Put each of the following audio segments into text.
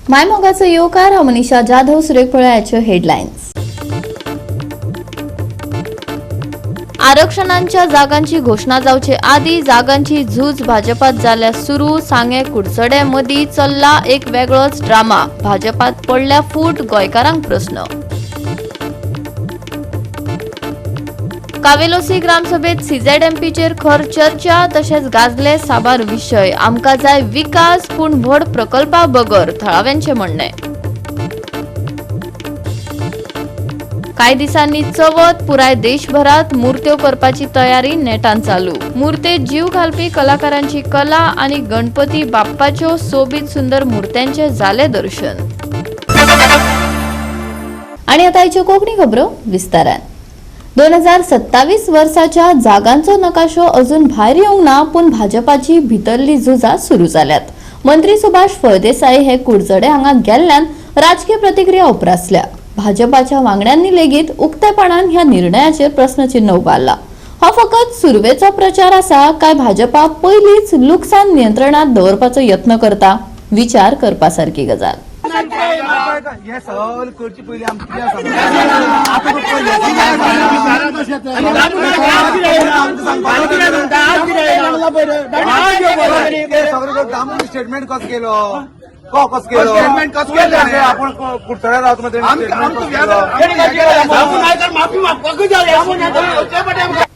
मायमोगाचो येवकार. हांव मनीषा जाधव. सुरेख पळयाच्यो हेडलायन्स. आरक्षणांच्या जागांची घोशणा जावचे आदी जागांची झूज भाजपात जाल्या सुरू. सांगे कुडचडे मदीं चल्ला एक वेगळोच ड्रामा. भाजपात पडल्या फूट, गोंयकारांक प्रस्न. कावेलोसी ग्रामसभेत सीझेडएमपीचेर खर चर्चा, तशेंच गाजले साबार विशय. आमकां जाय विकास, पूण व्हड प्रकल्पा बगर, थळाव्यांचे म्हणणें. कांय दिसांनी चवथ. पुराय देशभरात मूर्त्यो करपाची तयारी नेटान चालू. मूर्तेत जीव घालपी कलाकारांची कला आणि गणपती बाप्पाच्यो सोबीत सुंदर मूर्त्यांचे जाले दर्शन. आणि आता आयच्यो कोंकणी खबरो विस्तारान. 2027 वर्साच्या जागांचो नकाशो अजून भायर येवंक ना, पूण भाजपाची भितरली झुजां सुरू जाल्यात. मंत्री सुभाष फळदेसाय हे कुडचडे हांगा गेल्ल्यान राजकीय प्रतिक्रिया उप्रासल्या. भाजपाच्या वांगड्यांनी लेगीत उक्तेपणान ह्या निर्णयाचेर प्रस्नचिन्ह उबारला. हो फकत सुरवेचो प्रचार आसा काय भाजपा पयलींच लुकसाण नियंत्रणात दवरपाचो यत्न करता, विचार करपा सारकी गजाल. हे सगळं करचे पयलीं आमकां कितें आसा? आतां पयलीं सगळें दामून स्टेटमेंट कसो केलो, कसो केलो स्टेटमेंट कसो केलो? आपण कुडचड्यार रावता, स्टेटमेंट कसो केलो?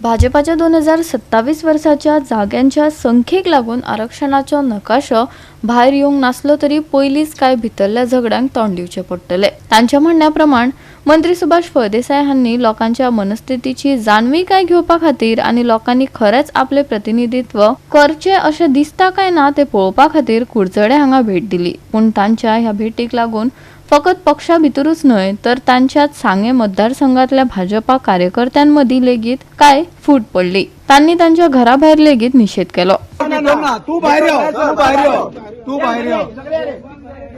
भाजपाच्या 2027 वर्साच्या जाग्यांच्या संख्येक लागून आरक्षणाचो नकाशो भायर येवंक नासलो तरी पयलींच कांय भितरल्या झगड्यांक तोंड दिवचें पडटलें. तांच्या म्हणण्या प्रमाण मंत्री सुभाष फळदेसाय हांणी लोकांच्या मनस्थितीची जाणविकाय घेवपा खातीर आनी लोकांनी खरेंच आपले प्रतिनिधित्व करचें अशें दिसता काय ना तें पळोवपा खातीर कुडचडे हांगा भेट दिली. पूण तांच्या ह्या भेटीक लागून फकत पक्षा भितरूच न्हय तर तांच्याच सांगें मतदारसंघातल्या भाजपा कार्यकर्त्यांमदीं लेगीत कांय फूट पडली. तांणी तांच्या घरा भायर लेगीत निशेध केलो. ना, तू भायर यो, तू भायर यो, तू भायर यो,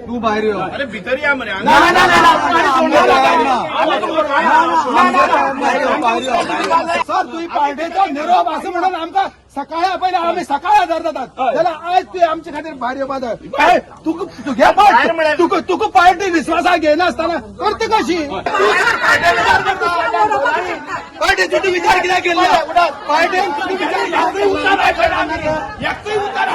तू भायर यो. अरे, भितर या मरे. ना ना ना ना. सर, तुही पार्टेचो निरोप असं म्हणून आमकां सकाळी पयलीं आमी सकाळी हजार जातात जाल्यार आयज तुवें आमचे खातीर भायर येवपा जाय. काय तुका तुगे पार्ट तुका तुका पार्टी विश्वासाक घेयनासतना करता कशी? पार्टी तुजी विचार कित्याक केल्लो? पार्टेन तुजी विचार एकूय उतार आयकना आमी. एकूय उतार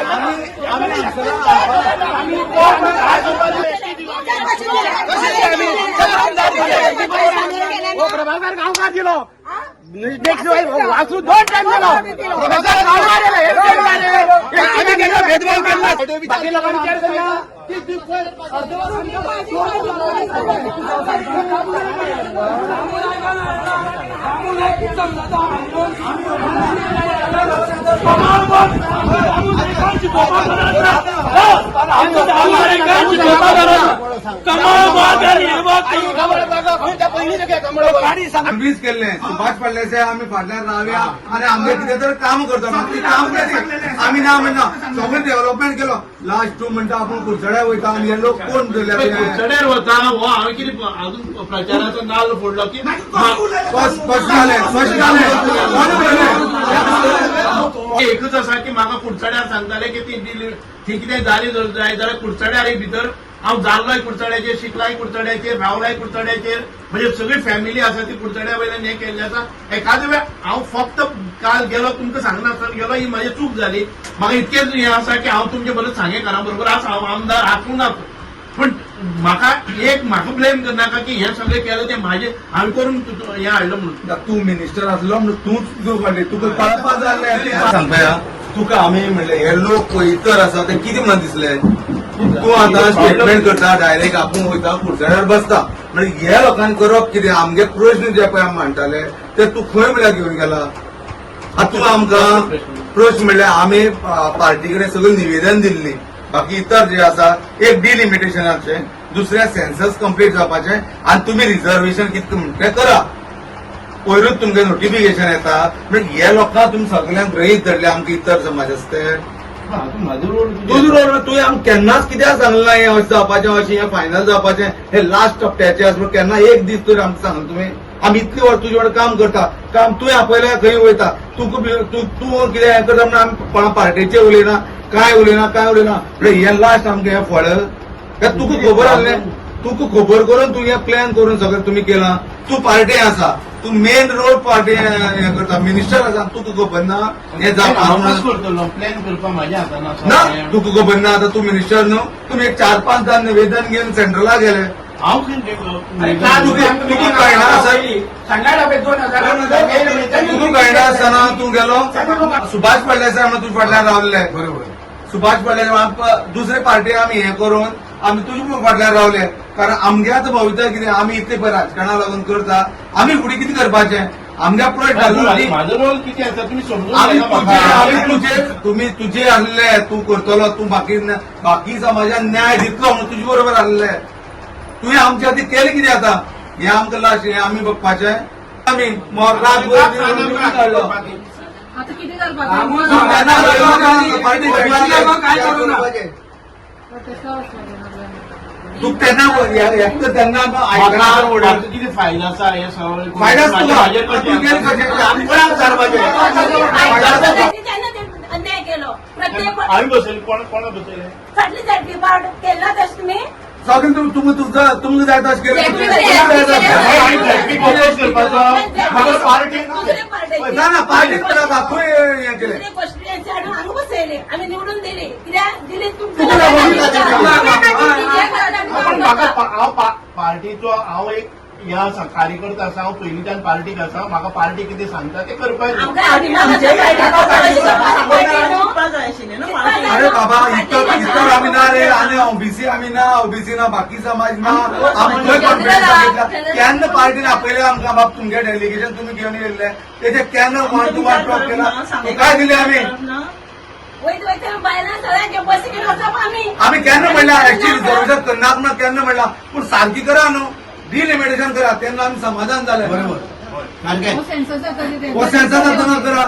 प्रभाकर गांवकार दिलो, नेक्स्ट वासरू दोन टायम दिलो प्रभाकर गांवकार. आमी केन्ना भेदभाव केला? बाकी लोकांनी विचार करना. आमीच केल्लें सुभाष फळदेसाय, आमी फाटल्यान रावया आनी आमगे कितें तर काम करता. ती काम केलें आमी. ना म्हणना, सगळें डेव्हलपमेंट केलो. लास्ट तूं म्हणटा आपूण कुडचड्यार वयता आनी हे लोक कोण धरले? कुडचड्यार वता हो हांवें कितें अजून प्रचाराचो नाल्ल फोडलो की कशें जालें? कशें जालें? कोण उलयलें? एकूच आसा की म्हाका कुडचड्यार सांगताले की ती दिली, ती कितें जाली जर जाय जाल्यार कुडचड्यार एक भितर हांव जाल्लोय कुडचड्याचेर, शिकलाय कुडचड्याचेर, रावलाय कुडचड्याचेर. म्हणजे सगळी फॅमिली आसा ती कुडचड्या वयल्यान हें केल्लें आसा. एखाद्या वेळार हांव फक्त काल गेलो, तुमकां सांगनासतना गेलो, ही म्हजी चूक जाली. म्हाका इतकेंच हें आसा की हांव तुमचे बरोबर सांगेकारां बरोबर आसा. हांव आमदार आसूं ना, पूण म्हाका एक म्हाका ब्लेम करनाका की हें सगळें केलें तें म्हाजें हांवें करून हें हाडलें म्हणून. तूं मिनिस्टर आसलो म्हणून तूंच तूं फाटली तुका कळपा जाल्लें. सांगपया तुका आमी म्हणले हे लोक पळय इतर आसा ते कितें म्हणून दिसले? तूं आतां स्टेटमेंट करता, डायरेक्ट आपूण वयता कुडचड्यार बसता, म्हणजे हे लोकांनी करप कितें? आमगे प्रश्न जे पळय आमी म्हणटाले ते तूं खंय म्हळ्यार घेवन गेला? आतां तूं आमकां प्रश्न म्हणल्यार आमी पार्टी कडेन सगळें निवेदन दिल्ली. बाकी इतर जे आसा, एक डिलिमिटेशनाचें, दुसरें सेन्सस कंप्लीट जावपाचें आनी तुमी रिझर्वेशन कितें म्हणटा तें करा. पयरूच तुमकां नोटिफिकेशन येता. म्हणजे हे लोकांक तुमी सगल्यांक गृहीत धरले आमकां इतर समाज आसा ते. म्हाजो रोल. तुजो रोल. तुवें आमकां केन्नाच कित्याक सांगलें ना हें अशें जावपाचें, अशें हें फायनल जावपाचें, हे लास्ट टप्प्याचें आसा म्हणून केन्ना एक दीस तरी आमकां सांगलें तुवें? आमी इतली वर्स तुजे वांगडा काम करता. काम तुवें आपयल्यार खंय वयता? तुका तूं तूं कितें हें करता म्हणून आमी कोणा पार्टेचें उलयना, काय उलयना, काय उलयना. म्हणजे हें लास्ट आमकां हें फळ. काय तुका खबर आहलें, तुका खबर करून तूं हें प्लॅन करून सगळें तुमी केलां. तूं पार्टी आसा, तूं मेन रोड पार्टी हें करता, मिनिस्टर आसा, तुका खबर ना हें जावपा हांव कसो करतलो प्लॅन करपाक म्हाज्या हातान ना आसा. तुका खबर ना. आतां तूं मिनिस्टर न्हू, तुमी एक चार पांच जाण निवेदन घेवन सेंट्रला गेले. हांव तुका कळना आसा, तुका कळना आसतना तूं गेलो. सुभाष फळदेसाय म्हणून तुज्या फाटल्यान रावले. बरोबर. सुभाष फळदेसाय दुसरे पार्टी आमी हें करून आमी तुज्या फाटल्यान रावले, कारण आमगे आतां भविता कितें, आमी इतले पळय राजकारणाक लागून करता, आमी फुडें कितें करपाचें? आमगे पळय ठरलो. माझो रोल कितें आसा तुमी समजून आमी घेता तुजे म्हाका. आमी तुजे तुमी तुजे आहले, तूं करतलो, तूं बाकी बाकी समाजान न्याय दितलो म्हणून तुजे बरोबर आहले. तुवें आमच्या खातीर केलें कितें? आतां हें आमकां लास्ट हें आमी बघपाचें, आमी रातभर काडलो. आता किती करपाक काय करू ना. तू तेन्ना एकटो तेन्ना म्हाका आयकना. कितें फायदा आसा हे सगळें फायदा तुका. म्हाजेर तूं गेले कशें? आमी कोणाक विचारपाचें? त्यांना ते अन्याय केलो प्रत्येक आमी बसयले, कोण कोणा बसयले? फाटली सारकी पावट केला तशें तुमी. सगळें तुमकां तुमकां तुमकां जाय तशें केलें. आमी ट्रॅफिक ऑफिस करपाचो म्हाका पार्टी दुसरे पार्टी ना ना, पार्टी नाका, खंय हें केलें? दुसरे कॉन्स्टिट्युएन्सी हाडून हांगा बसयले, आमी निवडून दिली. कित्याक दिली? तुका लागून. पण म्हाका हांव पार्टीचो हांव एक हे आसा, कार्यकर्ता आसा. हांव पयलींच्यान पार्टीक आसा. म्हाका पार्टी कितें सांगता तें करपाक जाय. अरे बाबा, इतर इतर आमी ना रे, आनी ओबीसी आमी ना, ओबीसी ना, बाकी समाज ना. आमी खंय कॉन्फिडन्स दाखयतला? केन्ना पार्टीन आपयले आमकां, बाब तुमगे डेलिगेशन तुमी घेवन येयल्ले, तेजे केन्ना वन टू वन टॉक केला? काय दिले आमी? वयता वयता बायलां सगळ्यांचे बसी घेवन वचप आमी. आमी केन्ना म्हणला एक्चुअली रिझर्वेशन करनात म्हणून केन्ना म्हणला, पूण सारकी करा न्हू, डिलिमिटेशन करा, तेन्ना आमी समाधान जालें. बरोबर, सारकें. सेन्सस जाता. हो सेन्सस जातना करा.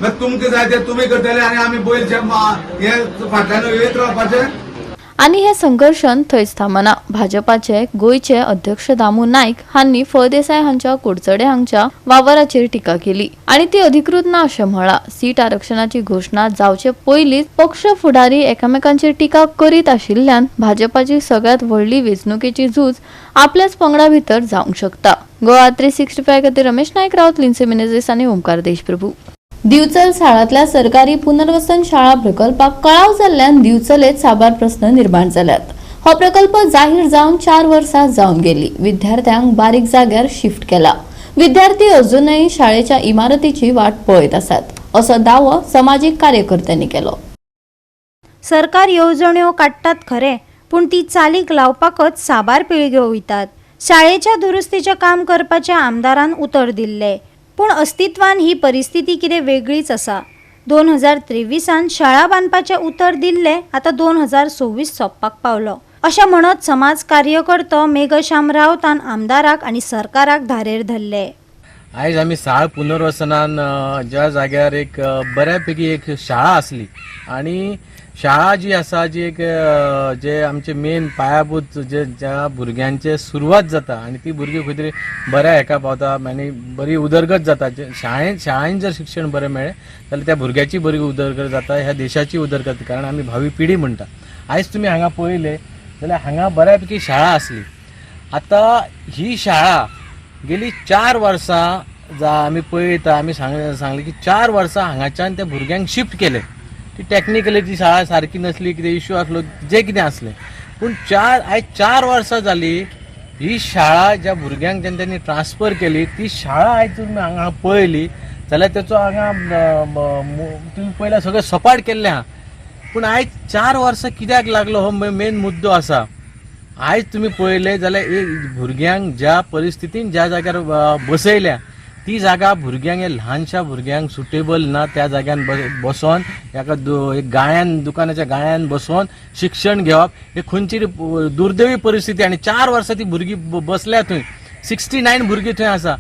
मागीर तुमकां जाय ते तुमी करतले आनी आमी बैल हे फाटल्यान येत रावपाचें. आनी हे संघर्शन थंयच थांबना. भाजपाचे गोंयचे अध्यक्ष दामू नायक हांणी फळदेसाय हांच्या कुडचडे हांगच्या वावराचेर टिका केली आनी ती अधिकृत ना अशें म्हळां. सीट आरक्षणाची घोशणा जावचे पयलींच पक्ष फुडारी एकामेकांचेर टिका करीत आशिल्ल्यान भाजपाची सगळ्यात व्हडली वेंचणुकेची झूज आपल्याच पंगडा भितर जावंक शकता. गोवा 365 खातीर रमेश नायक रावत, लिन्से मिनेझीस आनी ओमकार देशप्रभू. दिवचल साळांतल्या सरकारी पुनर्वसन शाळा प्रकल्पाक कळाव जाल्ल्यान दिवचलेत साबार प्रस्न निर्माण जाल्यात. हो प्रकल्प जाहीर जावन 4 वर्सां जावन गेली. विद्यार्थ्यांक बारीक जाग्यार शिफ्ट केला. विद्यार्थी अजूनय शाळेच्या इमारतीची वाट पळयत आसात असो दावो समाजीक कार्यकर्त्यांनी केलो. सरकार येवजण्यो काडटात खरें, पूण ती चालीक लावपाकच साबार पिळग्यो वयतात. शाळेच्या दुरुस्तीचें काम करपाचें आमदारान उतर दिल्लें, पूण अस्तित्वान ही परिस्थिती कितें वेगळीच आसा. 2023 शाळा बांदपाचें उतर दिल्लें, आतां 2026 सोंपपाक पावलो, अशें म्हणत समाज कार्यकर्तो मेघश्याम रावतान आमदाराक आनी सरकाराक धारेर धरले. आयज आमी साळ पुनर्वसनान ज्या जाग्यार एक बऱ्यापैकी एक शाळा आसली आनी शाळा जी आसा, जी एक जे आमचे मेन पायाभूत जे ज्या भुरग्यांचे सुरवात जाता आनी ती भुरगीं खंय तरी बऱ्या हेका पावता आनी बरी उदरगत जाता. जे शाळेन जर शिक्षण बरें मेळ्ळें जाल्यार त्या भुरग्याची बरी उदरगत जाता, ह्या देशाची उदरगत, कारण आमी भावी पिढी म्हणटा. आयज तुमी हांगा पळयलें जाल्यार हांगा बऱ्यापैकी शाळा आसली. आतां ही शाळा गेली 4 वर्सां जा आमी पळयता, आमी सांगलें की 4 वर्सां हांगाच्यान त्या भुरग्यांक शिफ्ट केले. ती टॅक्निकली ती शाळा सारकी नासली, कितें इश्यू आसलो, जे कितें आसलें, पूण आयज 4 वर्सां जाली ही शाळा ज्या भुरग्यांक जेन्ना तेणी ट्रान्सफर केली ती शाळा आयज तुमी हांगा पळयली जाल्यार तेचो हांगा तुमी पळयल्यार सगळें सपाट केल्लें आहा. पूण आयज 4 वर्सां कित्याक लागलो हो मेन मुद्दो आसा. आयज तुमी पळयलें जाल्यार एक भुरग्यांक ज्या परिस्थितीन ज्या जाग्यार बसयल्या ती जागा भुरग्यांक, ह्या ल्हानशा भुरग्यांक सुटेबल ना. त्या जाग्यान बसोन एका एक गाळ्यान, दुकानाच्या गाळ्यान बसोन शिक्षण घेवप हे खंयची दुर्दैवी परिस्थिती. आनी 4 वर्सां ती भुरगीं बसल्या थंय, 69 भुरगीं थंय आसा.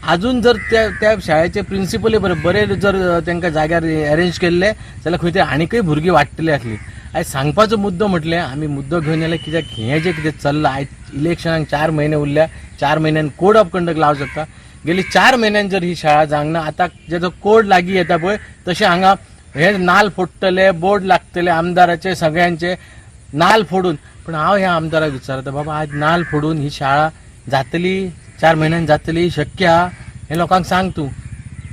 आजून जर त्या त्या शाळेचे प्रिंसिपलय बरे बरे जर तांकां जाग्यार अरेंज केल्ले जाल्यार खंय तरी आनीकय भुरगीं वाडटली आसली. आयज सांगपाचो मुद्दो म्हटलें आमी मुद्दो घेवन येयले कित्याक हें जें कितें चल्लां, आयज इलेक्शनाक 4 म्हयने उरल्या, 4 म्हयन्यान कोड ऑफ कंडक्ट लावंक शकता. गेली 4 म्हयन्यान जर ही शाळा जावंक ना, आतां जेजो कोड लागीं येता पळय तशें हांगा हे नाल फोडटले, बोर्ड लागतले आमदाराचे सगळ्यांचे नाल फोडून. पूण हांव ह्या आमदाराक विचारता, बाबा आज नाल फोडून ही शाळा जातली, 4 म्हयन्यान जातली, शक्य आहा हें लोकांक सांग तूं.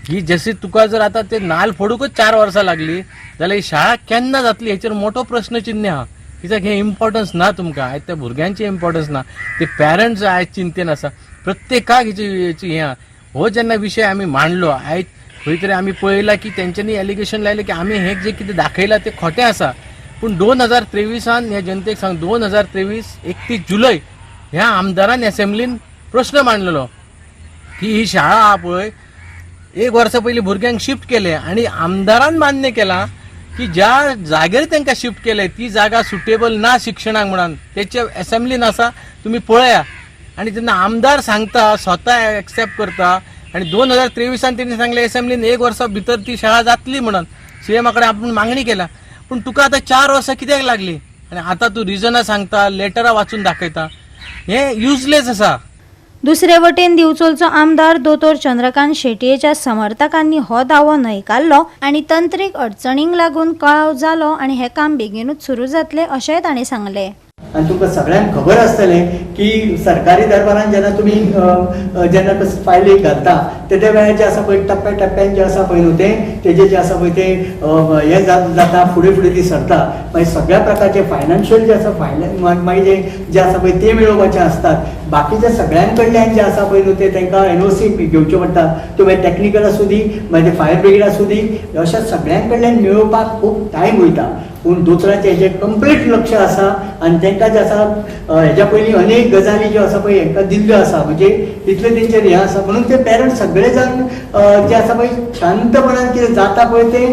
ही जशी तुका जर आतां ते नाल फोडूंकच 4 वर्सां लागली जाल्यार ही शाळा केन्ना जातली हेचेर मोठो प्रश्नचिन्ह आहा. कित्याक हें इम्पॉर्टन्स ना तुमकां, आयज त्या भुरग्यांचें इम्पॉर्टन्स ना, ते पॅरंट्स आयज चिंतेन आसा, प्रत्येकाक हेची हें आहा. हो जेन्ना विशय आमी मांडलो आयज खंय तरी आमी पळयलां की तेंच्यांनी एलिगेशन लायलें की आमी हें जें कितें दाखयलां तें खोटें आसा. पूण 2023 ह्या जनतेक सांग, 2023 31 जुलय ह्या आमदारान एसेंब्लीन प्रश्न मांडलेलो की ही शाळा आहा पळय 1 वर्सा पयलीं भुरग्यांक शिफ्ट केलें आनी आमदारान मान्य केलां की ज्या जाग्यार तांकां शिफ्ट केलें ती जागा सुटेबल ना शिक्षणाक म्हणून तेचे एसेंब्लीन आसा, तुमी पळया. आनी जेन्ना आमदार सांगता, स्वता एक्सेप्ट करता आनी 2023 तेणी सांगलें एसेंब्लीन 1 वर्सा भितर ती शाळा जातली म्हणून सीएमा कडेन आपूण मागणी केल्या. पूण तुका आतां 4 वर्सां कित्याक लागली आनी आतां तूं रिजनां सांगता, लेटरां वाचून दाखयता, हें युजलेस आसा. दुसरे वटेन दिवचलचो आमदार दोतोर चंद्रकांत शेटयेच्या समर्थकांनी हो दावो न्हयकारलो आनी तंत्रीक अडचणींक लागून कळाव जालो आनी हें काम बेगीनूच सुरू जातलें अशेंय तांणी सांगलें. आनी तुमकां सगळ्यांक खबर आसतलें की सरकारी दरबारान जेन्ना तुमी जेन्ना फायली घालता तेद्या वेळार जें आसा पळय टप्प्या टप्प्यान जें आसा पळय न्हू तें तेजें जें आसा पळय तें हें जाता, फुडें फुडें ती सरता. मागीर सगळ्या प्रकारचे फायनान्शियल जे आसा फायन मागीर जें आसा पळय तें मेळोवपाचें आसतात. बाकीच्या सगळ्यां कडल्यान जें आसा पळय न्हू तें तांकां एनओसी घेवच्यो पडटा, त्यो मागीर टॅक्निकल आसूं दी, मागीर ते फायर ब्रिगेड आसूं दी, अशा सगळ्यां कडल्यान मेळोवपाक खूब टायम वयता. पूण दोतोराचें हेजें कंप्लीट लक्ष आसा आनी तांकां जें आसा हेज्या पयलीं अनेक गजाली ज्यो आसा पळय हेंकां दिल्ल्यो आसा, म्हणजे तितलें तेंचेर हें आसा. म्हणून ते पेरंट्स सगळे जाण जे आसा पळय शांतपणान कितें जाता पळय तें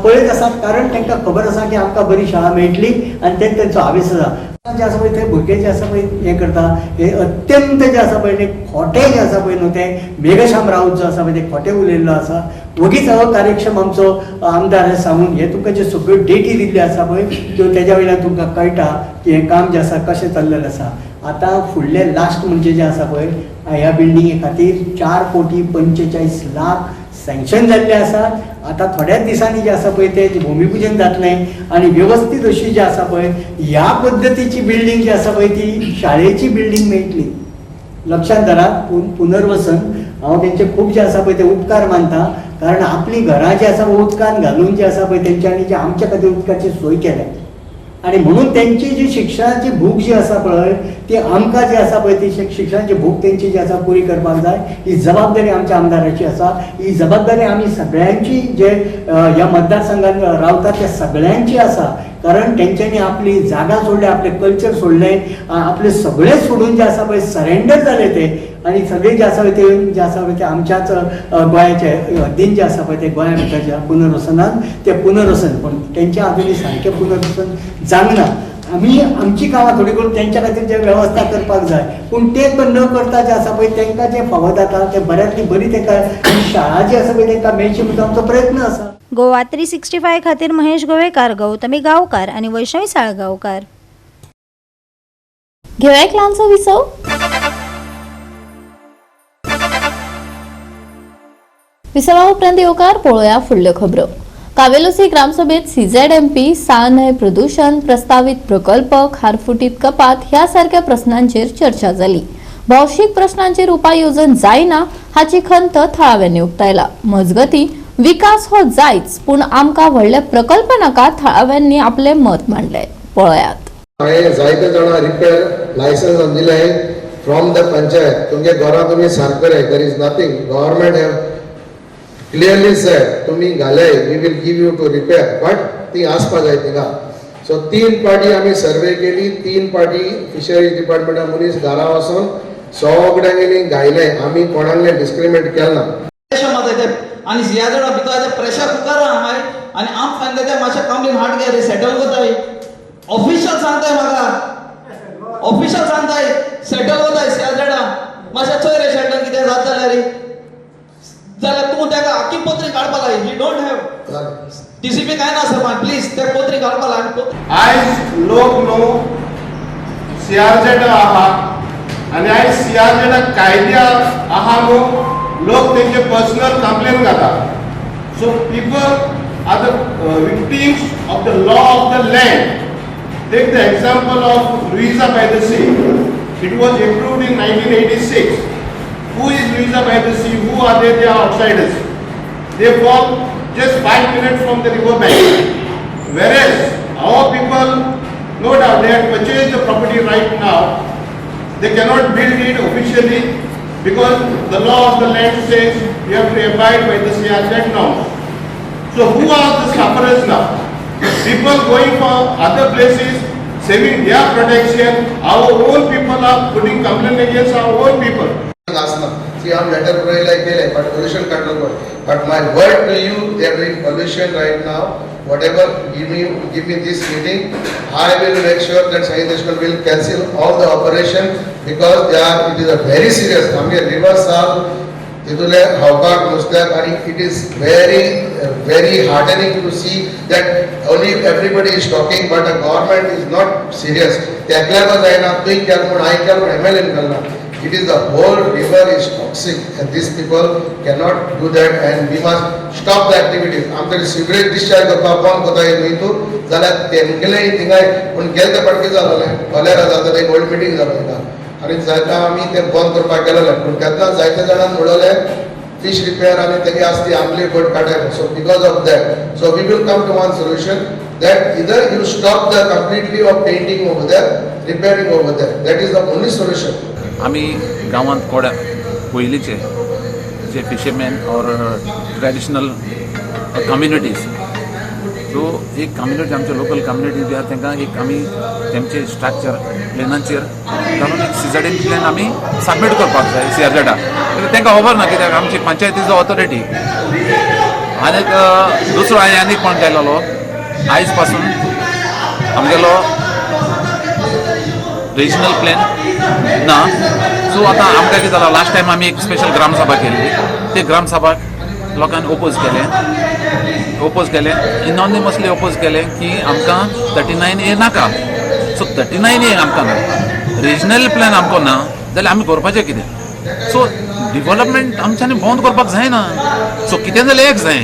पळयत आसात, कारण तांकां खबर आसा की आमकां बरी शाळा मेळटली आनी ते तेंचो हावेस आसा. जे आसा पळय ते भुरगे जे आसा पळय हें करता, हे अत्यंत जें आसा पळय तें खोटें जें आसा पळय न्हू तें मेघश्याम राऊत जो आसा पळय तें खोटें उलयल्लो आसा. वगीच अकार्यक्षम आमचो आमदार हें सांगून हे तुमकां ज्यो सगळ्यो डेटी दिल्ल्यो आसा पळय त्यो तेज्या वयल्यान तुमकां कळटा की हें काम जें आसा कशें चल्लेलें आसा. आतां फुडलें लास्ट म्हणजे जें आसा पळय ह्या बिल्डिंगे खातीर 4,45,00,000 सँक्शन जाल्ले आसा. आतां थोड्याच दिसांनी जें आसा पळय तें भुमीपुजन जातलें आनी वेवस्थीत अशी जी आसा पळय ह्या पद्दतीची बिल्डींग जी आसा पळय ती शाळेची बिल्डींग मेळटली. लक्षांत धरात, पुनर्वसन हांव तेंचे खूब जे आसा पळय ते उपकार मानता, कारण आपलीं घरां जी आसा पळय उदकान घालून जी आसा पळय तेंच्यांनी जे आमच्या खातीर उदकाची सोय केल्या आनी म्हणून तेंची जी शिक्षणाची भूक जी आसा पळय ती आमकां जी आसा पळय ती शिक्षणाची भूक तेंची जी आसा पुरी करपाक जाय. ही जबाबदारी आमच्या आमदाराची आसा. ही जबाबदारी आमी सगळ्यांची जे ह्या मतदारसंघात रावतात त्या सगळ्यांची आसा, कारण तेंच्यांनी आपली जागा सोडली, आपलें कल्चर सोडलें, आपलें सगळें सोडून जे आसा पळय सरेंडर जाले ते आनी सगळे जे आसा पळय ते जे आसा पळय ते आमच्याच गोंयाचे हद्दीन जे आसा पळय ते गोंया भितर जे पुनर्वसनान ते पुनर्वसन, पूण तेंच्या अजुनूय सारकें पुनर्वसन जावंक ना. आमी आमची कामां थोडी करून तेंच्या खातीर जे वेवस्था करपाक जाय, पूण ते न करता जे आसा पळय तेंकां जें फावो जाता तें बऱ्यांतली बरी तेंकां शाळा जी आसा पळय तेंकां मेळची म्हणून आमचो प्रयत्न आसा. गोवा 365 खातीर महेश गोवेकार, गौतमी गांवकार आनी वैष्णवी साळगांवकार. घेवया एक ल्हानसो विसव. विसवा उपरांत येवकार पळोवया फुडल्यो खबरो. कावेलोसी ग्रामसभेत सीझेडएमपी, साळ न्हंय प्रदूषण, प्रस्तावित प्रकल्प, खारफुटीत कपात ह्या सारक्या प्रस्नांचेर चर्चा जाली. भौशीक प्रश्नांचेर उपाय येवजण जायना हाची खंत थळाव्यांनी उक्तायला. मजगती विकास हो जायच, पूण आमकां व्हडले प्रकल्प नाका, थळाव्यांनी आपले मत मांडले. पळयात. हांवें जायते जाणां रिपेर लायसन्स दिलें फ्रॉम the panchayat. तुमगे घरां तुमी सारकें कराय, there is nothing. Government have clearly said तुमी घाले, we will give you to repair, but ती आसपा जाय थिंगा. सो 3 पार्टी आमी सर्वे केली, 3 पार्टी फिशरीज डिपार्टमेंटा मनीस घरा वचून सगळ्यांक गेली घायले, आमी कोणाकले डिस्क्रिमिनेट केलें ना. आनी सियाजडा भितर प्रेशर कुकर आहाय आनी आम सांगता ते मातशें कंप्लेन हाड गे रे सेटल कोताय. ऑफिशियल सांगताय म्हाका, ऑफिशियल सांगताय सेटल कोताय सियाजडा, मातशें चोय रे शेल्डन कितें जाता जाल्यार रे, जाल्यार तूं तेका आखी पत्री काडपा लाय. He don't have DCP कांय ना सर, प्लीज ते पत्री काडपा लाय. आयज लोक न्हू सीआरझेड आहा आनी आयज सीआरझेड कायद्या आहा न्हू लोक तेंचे पर्सनल कंप्लेन घाता. So people are the victims of the law of the land. Take the example of Louisa by the Sea. It was approved in 1986. Who is Louisa by the Sea? Who are they? They are outsiders. They fall just 5 minutes from the river bank. Whereas our people, no doubt, they have purchased the property right now. They cannot build it officially because the law of the land says you have to abide by the CRZ norms. So who are the sufferers now? People going for other places, saving their protection. Our own people are putting complaint against our own people. आसना C हांव letter बरयले केले, but pollution control board, but my word to you, they are doing pollution right now. Whatever, give me this meeting, I will make sure that Shahid Deshmukh will cancel all the operation because they are it is a very serious. आमगे river साल तितूले खावपाक नुस्त्याक आनी it is very very heartening to see that only everybody is talking, but the government is not serious. तेकल्याक जायना, तुवें केलें म्हूण, हांवें केलें म्हूण, एमएलएन केलें ना. It is the whole river is toxic and these people cannot do that and we must stop the activities. आमचे सिवरेज डिस्चार्ज करपाक बंद करता न्हय तूं जाल्यार तेमगेलें थिंगाय. पूण गेले ते फाटकी जालोलें कॉलेरा जाता, एक व्हडली मिटींग जालो थिंगा आनी जायते आमी तें बंद करपाक गेलेले, पूण तेन्ना जायते जाणांक म्हणलें फिश रिपेयर आनी तेगे आसा ती आमली बोट काडाय. So because of that, so we will come to one solution that either you stop the completely of painting over there, repairing over there. That is the only solution. आमी गांवांत कोड्या पयलींचे जे fisherman or traditional communities, so एक community आमचे local community जी आहा, तांकां एक आमी तेमचे स्ट्रक्चर प्लॅनाचेर घालून एक सीझेडएन प्लॅन आमी सबमीट करपाक जाय सीआरझेडाक. तांकां खबर ना कित्याक आमची पंचायतीचो ऑथॉरिटी. आनीक दुसरो हांवें आनीक पॉयंट आयलेलो, आयज पासून आमगेलो रिजनल प्लॅन ना. सो आतां आमकां कितें जालां, लास्ट टायम आमी एक स्पेशल ग्रामसभा केल्ली. ते ग्रामसभाक लोकांनी ओपोज केलें, युनानिमसली ओपोज केलें की आमकां 39A नाका. सो 39A आमकां ना, रिजनल प्लॅन आमकां ना जाल्यार आमी करपाचें कितें? सो डिवलपमेंट आमच्यांनी बंद करपाक जायना. सो कितें जाल्यार एक जाय,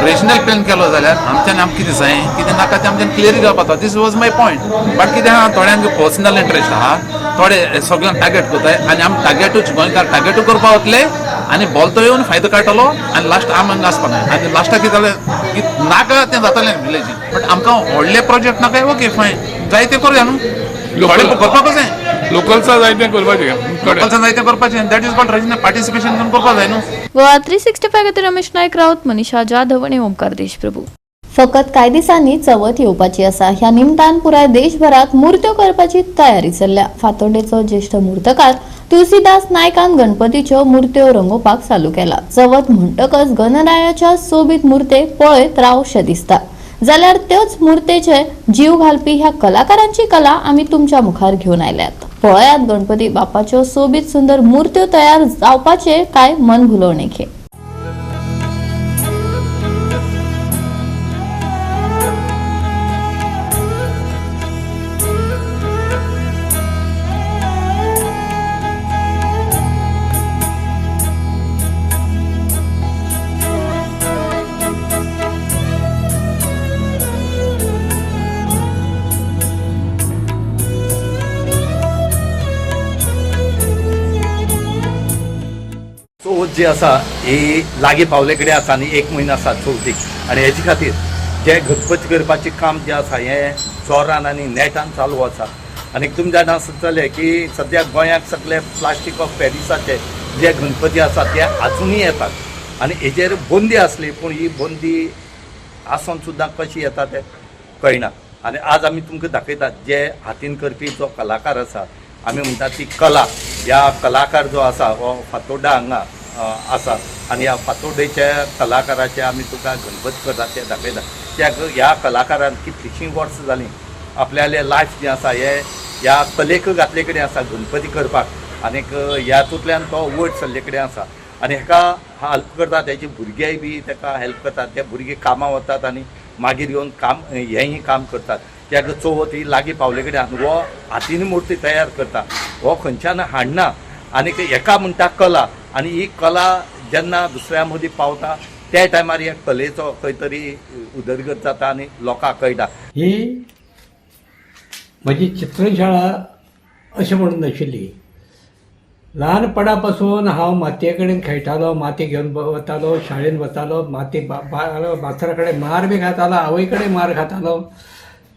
रिजनल प्लॅन केलो जाल्यार आमच्यानी आमकां कितें जाय, कितें नाका तें आमच्यान क्लियर जावपा. This was my point. But कितें आहा, थोड्यांक पर्सनल इंट्रस्ट आहा, थोडे सगळ्यांक टार्गेट करताय आनी आमी टार्गेटूच गोंयकार टार्गेटूय करपा वतले आनी बोलतो येवन फायदो काडटलो आनी लास्ट आम हांगा आसपाना. आनी लास्टाक कितें जालें की नाका तें जातलें विलेजीन, बट आमकां व्हडले प्रोजेक्ट नाका. ओके फायन, जाय तें करुया न्हू, थोडे करपाकूच जाय. लोकल्सा जाय तें करपाचें. लोकल्सा जाय तें करपाचें. That is called regional participation करपाक जाय न्हू. गोवा 365 खातीर रमेश नायक राऊत, मनीषा जाधव आणि ओमकार देशप्रभू. फकत कांय दिसांनी चवथ येवपाची आसा. ह्या निमतान पुराय देशभरात मूर्त्यो करपाची तयारी चल्ल्या. फातोड्डेचो ज्येश्ठ मूर्तकार तुळसीदास नायकान गणपतीच्यो मूर्त्यो रंगोवपाक चालू केला. चवथ म्हणटकच गणरायाच्या सोबीत मूर्ते पळयत रावशें दिसता, जाल्यार त्योच मूर्तेचे जीव घालपी ह्या कलाकारांची कला आमी तुमच्या मुखार घेवन आयल्यात. पळयात गणपती बाप्पाच्यो सोबीत सुंदर मूर्त्यो तयार जावपाचे काय मन भुलोवणे खेळ. चवथ जी आसा ही लागीं पावले कडेन आसा आनी एक म्हयनो आसा चवथीक. आनी हेजे खातीर जे गणपती करपाचें काम जें आसा हें जोरान आनी नेटान चालू आसा. आनी तुमी जाणा आसतले की सद्या गोंयांत सगळे प्लास्टीक ऑफ पॅरिसाचे जे गणपती आसा ते आजुनूय येतात आनी हेजेर बंदी आसली, पूण ही बंदी आसून सुद्दां कशी येता ते कळना. आनी आज आमी तुमकां दाखयतात जे हातीन करपी जो कलाकार आसा, आमी म्हणटात ती कला, ह्या कलाकार जो आसा हो फातोड्डा हांगा आसा. आनी ह्या फातोड्डेच्या कलाकाराचे आमी तुका गणपती करतात ते दाखयता. त्या ह्या कलाकारान कितलींशीं वर्सां जालीं आपल्याले लायफ जें आसा हे ह्या कलेक घातले कडेन आसा गणपती करपाक. आनीक ह्यातूंतल्यान तो वयर सरले कडेन आसा आनी हेका हेल्प करता तेजे भुरगेय बी तेका हेल्प करतात. ते भुरगे कामां वतात आनी मागीर येवन काम हेंय काम करतात. त्या चवथ ही लागीं पावले कडेन आनी हो हातीन मुर्ती तयार करता, हो खंयच्यान हाडना. आनीक हेका म्हणटा कला. आनी ही कला जेन्ना दुसऱ्या मदीं पावता त्या टायमार ह्या कलेचो खंय तरी उदरगत जाता आनी लोकांक कळटा. ही म्हजी चित्रशाळा अशें म्हणून नाशिल्ली. ल्हानपणा पासून हांव मातये कडेन खेळटालो, माती घेवन वतालो, शाळेन वतालो, माती मास्तरा कडेन मार बी खातालो, आवय कडेन मार खातालो.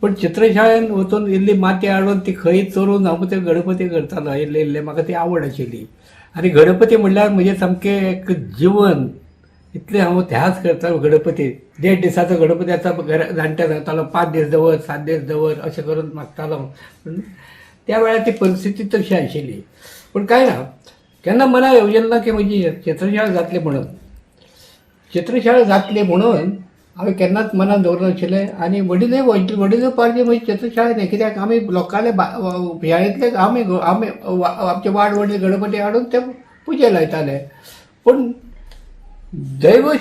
पूण चित्रशाळेन वचून इल्ली माती हाडून ती खंय चोरून हांव ते गणपती करतालो. इल्ले इल्ले म्हाका ती आवड आशिल्ली आनी गणपती म्हणल्यार म्हजें सामकें एक जिवन, इतलें हांव ध्यास करतालो. गणपती देड दिसाचो गणपती आसा, घरा जाणटे सांगतालो 5 दीस दवर, 7 दीस दवर अशें करून मागतालो. पूण त्या वेळार ती परिस्थिती तशी आशिल्ली. पूण कांय ना, केन्ना मना येवजलें ना की म्हजी चित्रशाळा जातली म्हणून. चित्रशाळा जातली म्हणून हांवें केन्नाच मनान दवरनाशिल्लें. आनी वडीलय वडीलय पारजी म्हजी चित्रशाळा न्ही, कित्याक आमी लोकांले शाळेंतले आमी आमी आमचे वाड वडील गणपती हाडून ते पुजे लायताले. पूण दैव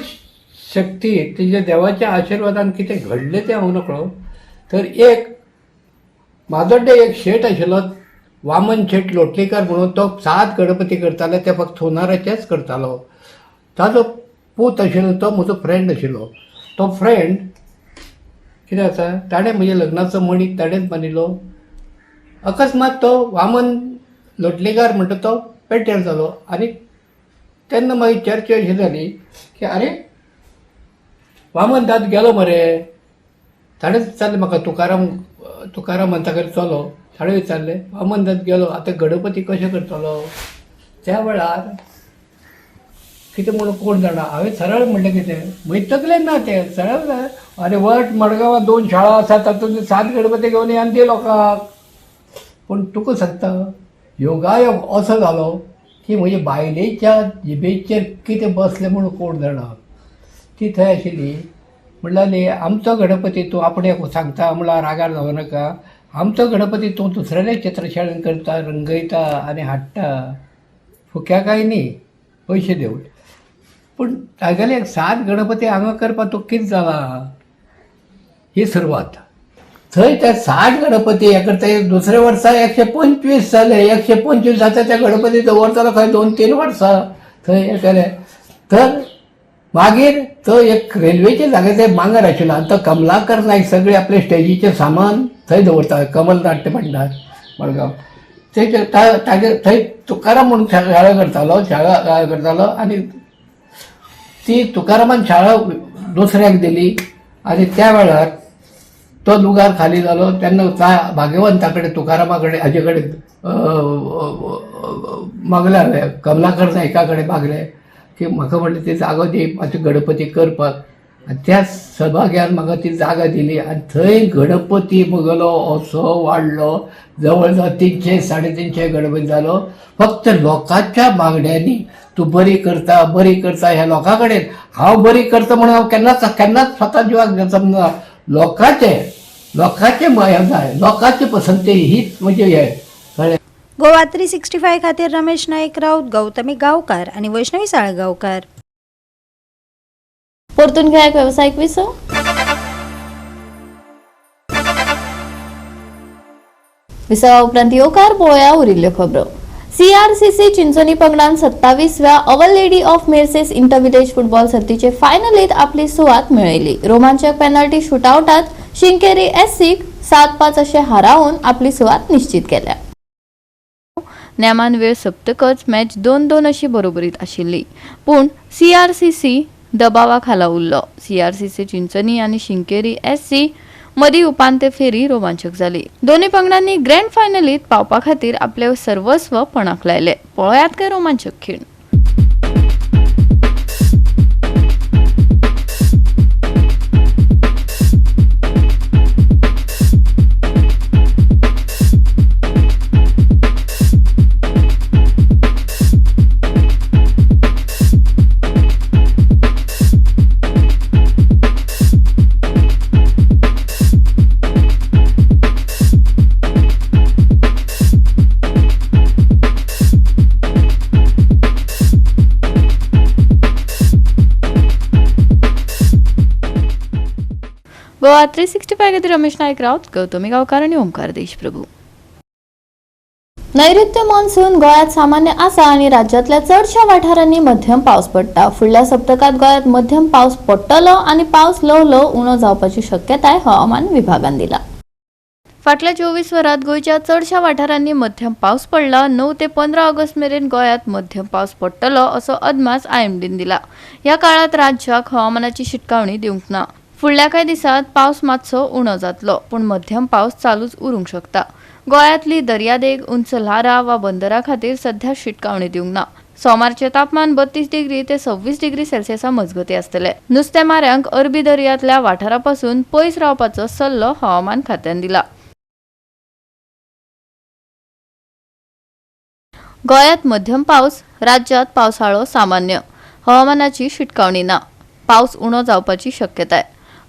शक्ती तिच्या देवाच्या आशिर्वादान कितें घडलें तें हांव नकळो. तर एक माजोड्डे एक शेट आशिल्लो, वामन शेट लोटलीकर म्हणून, तो 7 गणपती करताले, ते फक्त सोनाराचेच करतालो. ताजो पूत आशिल्लो तो म्हजो फ्रेंड आशिल्लो. तो फ्रेंड कितें आसा, ताणें म्हज्या लग्नाचो मणी ताणेंच बांदिल्लो. अकस्मात तो वामन लोटलीकार म्हणटा तो पेड्ड्यार जालो. आनी तेन्ना मागीर चर्चा अशी जाली की आरे वामन दाद गेलो मरे. ताणेंच विचारलें म्हाका, तुकाराम तुकाराम म्हणटा कडेन चलो, ताणें विचारलें वामन दाद गेलो, आतां गणपती कशें करतलो. त्या वेळार कितें म्हणून कोण जाणा, हांवें सरळ म्हणलें कितें म्हजे तकलेन ना तें सरळ. आरे वट मडगांवां 2 शाळा आसात, तातूंत 7 गणपती घेवन या दी लोकांक. पूण तुका सांगता योगायोग असो जालो की म्हजे बायलेच्या जिबेचेर कितें बसलें म्हणून कोण जाणा. ती थंय आशिल्ली, म्हणल्यार आमचो गणपती तूं आपणे सांगता म्हणल्यार रागार जावं नाका, आमचो गणपती तूं दुसऱ्याले चित्रशाळेन करता, रंगयता आनी हाडटा, फुक्या काय न्ही पयशे दिवन. पूण तागेले 7 गणपती हांगा करपाक तूं कितें जालां, ही सुरवात. थंय त्या 60 गणपती हे करता, दुसऱ्या वर्सा 125 जाले. 125 जाता त्या गणपती दवरतालो खंय 2-3 वर्सां थंय हें केलें. तर मागीर तो एक रेल्वेच्या जाग्याचेर मांगर आशिल्लो आनी तो कमलाकर नायक सगळे आपले स्टेजीचें सामान थंय दवरता, कमल नाट्य भंडार मडगांव. तेजे तागे थंय तुकाराम म्हणून शाळा करतालो, शाळा करतालो. आनी ती तुकारामान शाळा दुसऱ्याक दिली आनी त्या वेळार तो लुगार खाली जालो. तेन्ना भाग्यवंता कडेन तुकारामा कडेन हाजे कडेन मागलें हांवें, कमलाकर नायका कडेन मागलें की म्हाका म्हणलें ती जागो दी मातशें गणपती करपाक. आनी त्या सभाग्यान म्हाका ती जागा दिली आनी थंय गणपती म्हगेलो असो वाडलो, जवळ जवळ 300 350 गणपती जालो. फक्त लोकांच्या मागण्यांनी तूं बरी करता बरी करता ह्या लोकां कडेन हांव बरी करता म्हणून हांव केन्नाच केन्नाच स्वता जिवाक समजना. लोकांचे लोकांचे हें जाय, लोकांची पसंती हीच म्हणजे हें कळ्ळें. गोवा 365 खातीर रमेश नाईक राऊत, गौतमी गावकार आणि वैष्णवी साळगांवकार. परतून घेया एक वेवसायीक विसव. विसवा उपरांत येवकार पळोवया उरिल्ल्यो खबरो. सीआरसीसी चिंचोनी पंगडान 27व्या Our Lady of Mercies inter village football सर्तीचे फायनलीत आपली सुवात मेळयली. रोमांचक पेनल्टी शुटआवटात शिंकेरी एससीक 7-5 अशें हारावन आपली सुवात निश्चित केल्या. नेमान वेळ सोंपतकच मॅच 2-2 अशी बरोबरीत आशिल्ली, पूण सीआरसीसी दबावा खाला उरलो. सीआरसीसी चिंचनी आनी शिंकेरी एससी मदीं उपांत्य फेरी रोमांचक जाली. दोनूय पंगडांनी ग्रँड फायनलीत पावपा खातीर आपले सर्वस्व पणाक लायले. पळयात काय रोमांचक खीण. गोवा 365 खातीर रमेश नायक राऊत, गौतमी गांवकार आनी ओंकार देशप्रभू. नैऋत्य मॉन्सून गोंयांत सामान्य आसा आनी राज्यांतल्या चडशा वाठारांनी मध्यम पावस पडटा. फुडल्या सप्तकांत गोंयांत मध्यम पावस पडटलो आनी पावस ल्हव ल्हव उणो जावपाची शक्यताय हवामान विभागान दिला. फाटल्या 24 वरांत गोंयच्या चडशा वाठारांनी मध्यम पावस पडला. 9 ते 15 ऑगस्ट मेरेन गोंयांत मध्यम पावस पडटलो असो अदमास आयएमडीन दिला. ह्या काळात राज्याक हवामानाची शिटकावणी दिवंक ना. फुडल्या कांय दिसांत पावस मातसो उणो जातलो, पूण मध्यम पावस चालूच उरूंक शकता. गोंयांतली दर्यादेग, उंच ल्हारां वा बंदरा खातीर सध्या शिटकावणी दिवंक ना. सोमारचें तापमान 32 डिग्री ते 26 डिग्री सेल्सियसा मजगतीं आसतलें. नुस्तेमाऱ्यांक अरबी दर्यांतल्या वाठारा पसून पयस रावपाचो सल्लो हवामान खात्यान दिला. गोंयांत मध्यम पावस, राज्यांत पावसाळो सामान्य. हवामानाची शिटकावणी ना. पावस उणो जावपाची शक्यताय.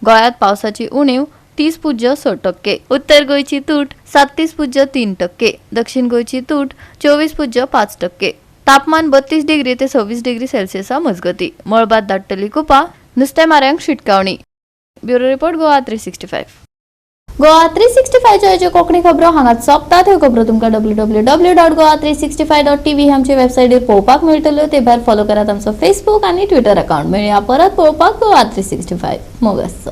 गोंयांत पावसाची उणीव 30.6%, उत्तर गोंयची तूट 37.3%, दक्षिण गोंयची तूट 24.5%. तापमान 32 डिग्री ते 26 डिग्री सेल्सियसा मजगतीं. मळबात दाट्टली कुपां, नुस्तेमाऱ्यांक शिटकावणी. Bureau report, Goa 365. Goa 365 च्यो कोंकणी खबरो हांगाच सोंपतात. ह्यो खबरो तुमकां www.goa365.tv आमचे वेबसायटीर पळोवपाक मेळटल्यो. ते भायर फॉलो करात आमचो फेसबूक आनी ट्विटर अकाउंट. मेळया परत पळोवपाक गोवा 365. मोग आसचो.